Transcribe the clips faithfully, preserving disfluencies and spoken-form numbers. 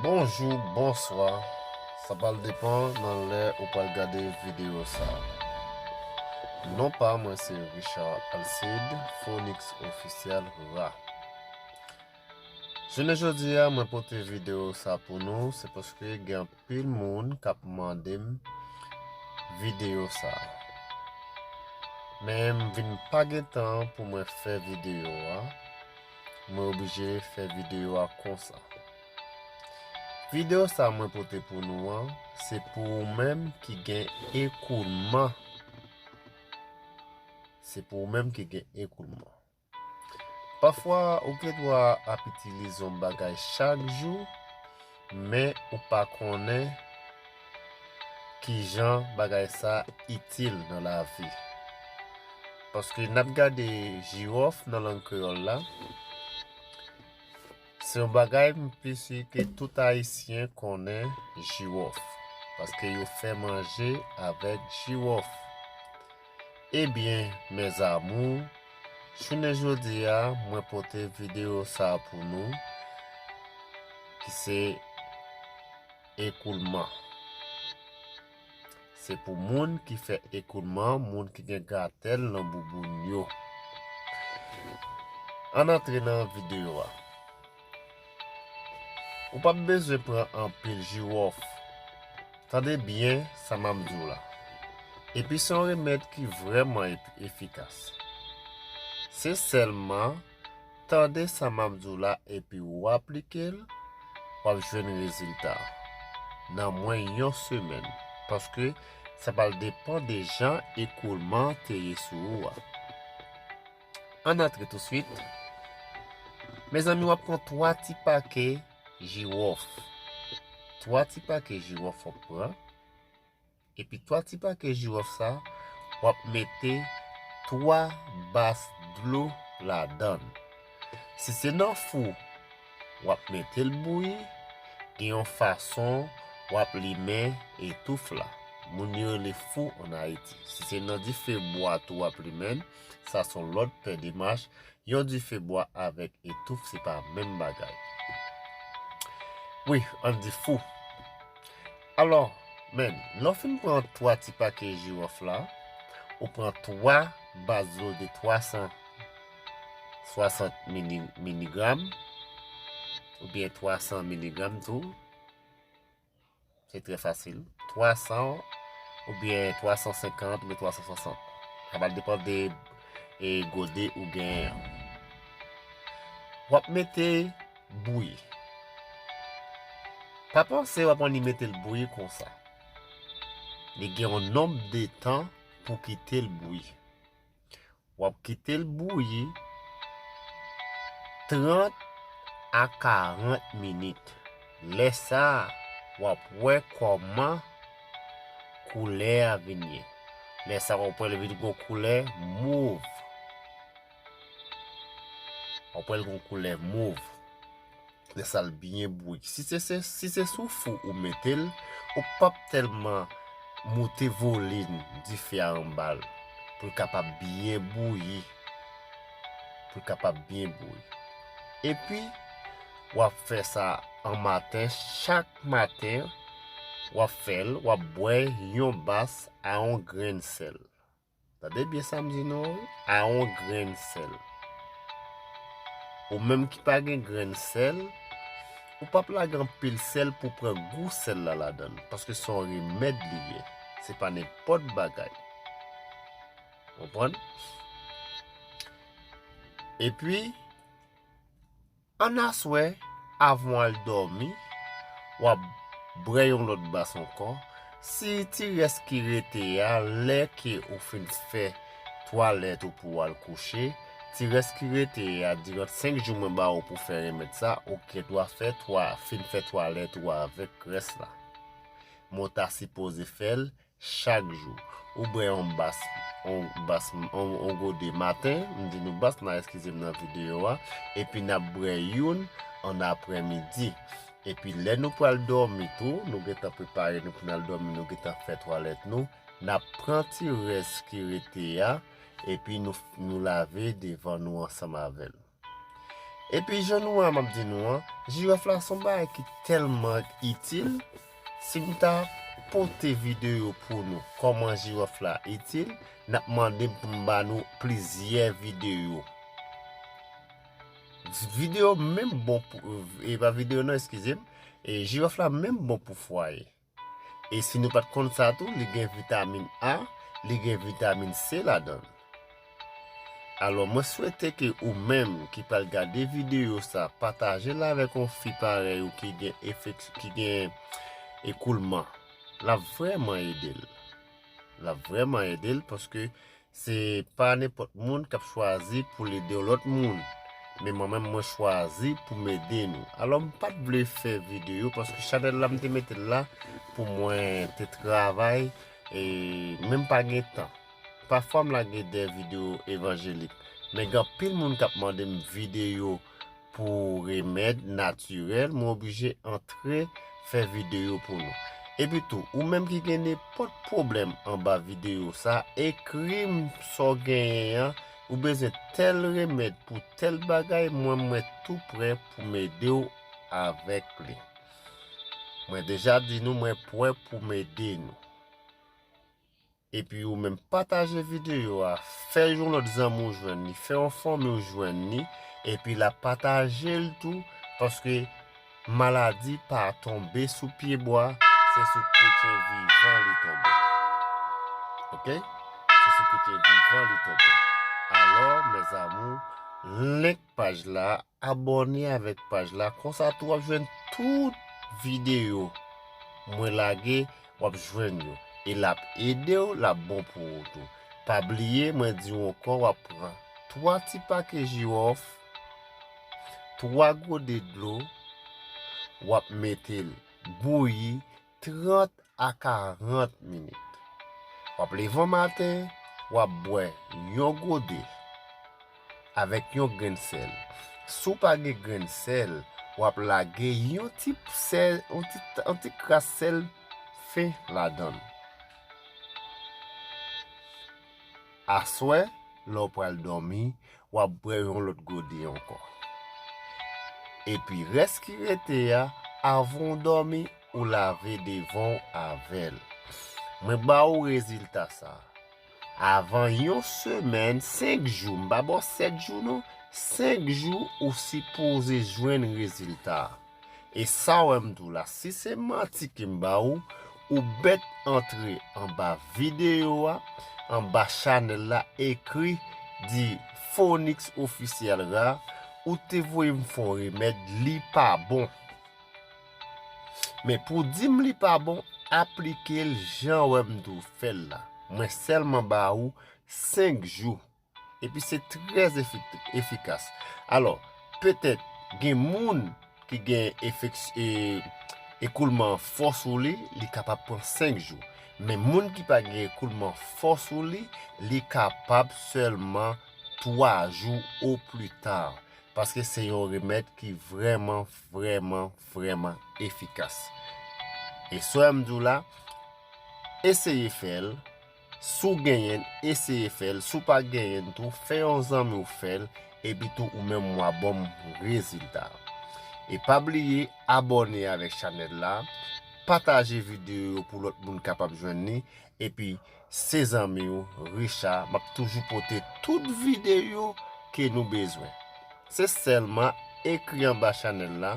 Bonjou, bonswa. Sa pral depann nan lè ou pral gade videyo sa a. Non pa mwen se Richard Alcide, Phoenix Officiel Ra. Jounen jodi a, mwen pote videyo sa pou nou, se paske gen anpil moun k ap mande m videyo sa a. Men m vin pa gen tan pou mwen fè videyo a, mwen oblije fè videyo a konsa. Videyo sa mwen pote pou nou an, se pou ou menm ki gen ekoulman. Se pou ou menm ki gen ekoulman. Pafwa, ou gen dwa ap itilize yon bagay chak jou, men ou pa konnen kijan bagay sa itil nan lavi. Paske n ap gade jiwòf nan lang kreyòl la, se yon bagay m pi si ke tout Ayisyen konnen jiwòf, paske yo fè manje avèk jiwòf. Ebyen, mes amours, jounen jodi a, mwen pote videyo sa a pou nou, ki se ekoulman. Se pou moun ki fè ekoulman, moun ki gen gratèl nan bouboun yo. Ann antre nan videyo a. Ou p ap bezwen pran anpil jiwòf. Tande byen sa m ap di w la. Epi se yon remèd ki vrèman ep- efikas. Se sèlman tande sa m ap di w la epi w aplike l, w ap jwenn rezilta nan mwen yon semèn. Paske sa pral depann de jan ekoulman te ye sou ou a. Ann antre touswit. Mezanmi, w ap pran twa ti pake jiwòf. Twa ti pake jiwòf w ap pran. Epi twa ti pake jiwòf sa, w ap mete twa bas dlo ladan l. Si se nan fou w ap mete l bouyi, gen yon fason w ap limen etouf la. Moun yo rele fou ann Ayiti. Si se nan dife bwa tou w ap limen l, sa se yon lòt pè demach. Yon dife bwa avèk etouf se pa menm bagay. Wi, ann di fou. Alò, men, lè w fin pran twa ti pake jiwòf la, ou pran twa bas dlo de twa san swasant mili- miligram, oubyen twa san miligram tou. Se trè fasil. Twa san oubyen twa san senkant oubyen twa san swasant. Sa va depann de e, gode ou genyen an. W ap mete bouyi. Pa panse w ap annik mete l bouyi konsa. Li gen yon nonb de tan pou kite l bouyi. W ap kite l bouyi trant a karant minit. Lè sa a, w ap wè kòman koulè a vin ye. Lè sa a, w ap wè l vin gon koulè mov. W ap wè l gon koulè mov. Lè sa l byen bouyi. Si se, se, si se sou fou ou mete l, ou p ap tèlman moute volim dife a anba l pou l kapab byen bouyi. Pou l kapab byen bouyi. Epi, w ap fè sa an maten, chak maten, w ap fè l, w ap bwè yon bas a yon grenn sèl. Tande byen sa m di nou an wi, a yon grenn sèl. Ou menm ki pa gen grenn sèl, ou p ap lage anpil sèl pou pran gou sèl la ladan l, paske se yon remèd li ye. Se pa nenpòt bagay. Konprann? Epi, ann aswè, avan w al dòmi, w ap bwè yon lòt bas ankò. Si ti rès ki rete a, lè ke ou fin fè twalèt ou pou w al kouche, ti rès ki rete a, diran senk jou mwen ba ou pou fè remèd sa, ou gen dwa fè twa, fin fè twalèt ou avèk rès la. Men w ta sipoze fè l chak jou. Ou bwè yon bas, yon bas, yon, yon gode maten, m di nou bas, n a eskize m nan videyo a, epi n ap bwè youn an aprèmidi. Epi lè nou pral dòmi tou, nou gentan prepare nou pou n al dòmi, nou gentan fè twalèt nou, n ap pran ti rès ki rete a, epi nou, nou lave devan nou ansanm avè l. Epi jan nou wè m ap di nou an, jiraf la se yon bagay ki tèlman itil. Si m ta pote videyo pou nou kòman jiraf la itil, n ap mande m pou m ba nou plizyè videyo. Videyo menm bon pou, e pa videyo non, eskize m, e jiraf la menm bon pou fwaye. E si nou pa t konn sa tou, li gen vitamin A, li gen vitamin C ladan l. Alò, mwen swete ke ou menm ki pral gade videyo sa, pataje l avèk yon fi parèy ou ki gen efek-, ki gen ekoulman. L ap vrèman ede l. L ap vrèman ede l paske se pa nenpòt moun k ap chwazi pou l ede yon lòt moun. Men mwen menm, mwen chwazi pou m ede nou. Alò, m pa t vle fè videyo paske chanèl la, m te mete l la pou mwen te travay, e men m pa gen tan. Pafwa, m lage de videyo evanjelik. Men gen anpil moun k ap mande m videyo pou remèd natirèl, mwen oblije antre fè videyo pou nou. Epi tou, ou menm ki gen nenpòt pwoblèm anba videyo sa, ekri m sa w genyen an, ou bezwen tèl remèd pou tèl bagay, mwen, mwen tou prè pou m ede w avèk li. Mwen deja di nou, mwen prè pou m ede nou. Epi ou menm pataje videyo a, fè yon lòt zanmi w jwenn li, fè yon fanmi w jwenn li, epi l ap pataje l tou, paske maladi pa tonbe sou pye bwa, se sou kretyen vivan li tonbe. Oke? Se sou kretyen vivan li tonbe. Alò, mes amours, link paj la, abòne avèk paj la, konsa tou w ap jwenn tout videyo mwen lage, w ap jwenn yo. E l ap ede w, l ap bon pou ou tou. Pa bliye, mwen di w ankò, w ap pran twa ti pake jiwòf, twa gode dlo, w ap mete l bouyi trant a karant minit. W ap leve maten, w ap bwè yon gode avèk yon grenn sèl. Si w pa gen grenn sèl, w ap lage yon ti sèl, yon ti, yon ti kras sèl fen ladan l. Aswè, lè w pral dòmi, w ap bwè yon lòt gode ankò. Epi rès ki rete a, avan w dòmi, ou lave devan w avè l. Mwen ba ou rezilta sa. Avan yon semèn, senk jou, m pa ba w sèt jou non, senk jou ou sipoze jwenn rezilta a. E sa w wè m di w la, si se manti ke m ba ou, ou bèt antre anba videyo a, anba chanèl la, ekri di Phoenix Officiel Ra, ou te voye m fè yon remèd, li pa bon. Men pou di m li pa bon, aplike l jan w wè m di w fè l la. Mwen sèlman ba ou senk jou. Epi se trè efi-, efikas. Alò, petèt gen moun ki gen efek-, e, ekoulman fò sou li, li kapab pran senk jou. Men moun ki pa gen ekoulman fò sou li, li kapab sèlman twa jou o pli ta. Paske se yon remèd ki vrèman, vrèman, vrèman efikas. E sa m di w la, eseye fè l. Si w genyen l, eseye fè l. Si w pa genyen l tou, fè yon zanmi w fè l. Epi tou, ou menm w a ban m rezilta. E pa bliye abòne avèk chanèl la, pataje videyo yo pou lòt moun kapab jwenn li. Epi se zanmi w, Richard, m ap toujou pote tout videyo ke nou bezwen. Se sèlman ekri anba chanèl la,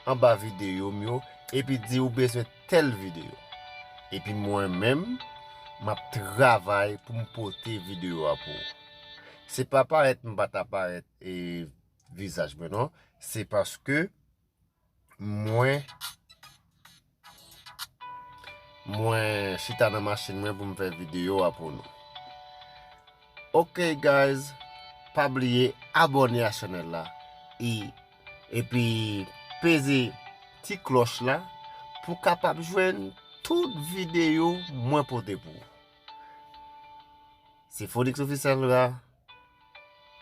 anba videyo m yo, epi di ou bezwen tèl videyo. Epi mwen menm, m ap travay pou m pote videyo a pou ou. Se pa parèt m pa ta parèt, e, vizaj mwen non, se paske mwen, mwen chita nan machin mwen pou m fè videyo a pou nou. Ok guys, pa bliye abòne a chanèl la e, epi peze ti klòch la pou kapab jwenn tout videyo mwen pote pou ou. Se Phoenix Officiel Ra.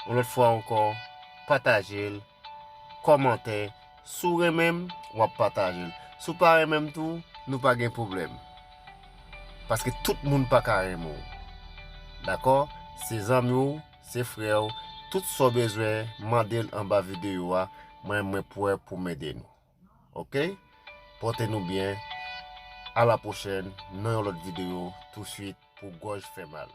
Yon lòt fwa ankò, pataje l, kòmante. Si w renmen m, w ap pataje l. Si w pa renmen m tou, nou pa gen pwoblèm. Paske tout moun pa ka renmen w. Dakò? Se zanmi w, se frè w, Tout sa w bezwen, mande l anba videyo a. Mwen, mwen prè pou m ede nou. Oke? Pòte nou byen. A la pwochèn, nan yon lòt videyo, touswit pou gòj fè mal.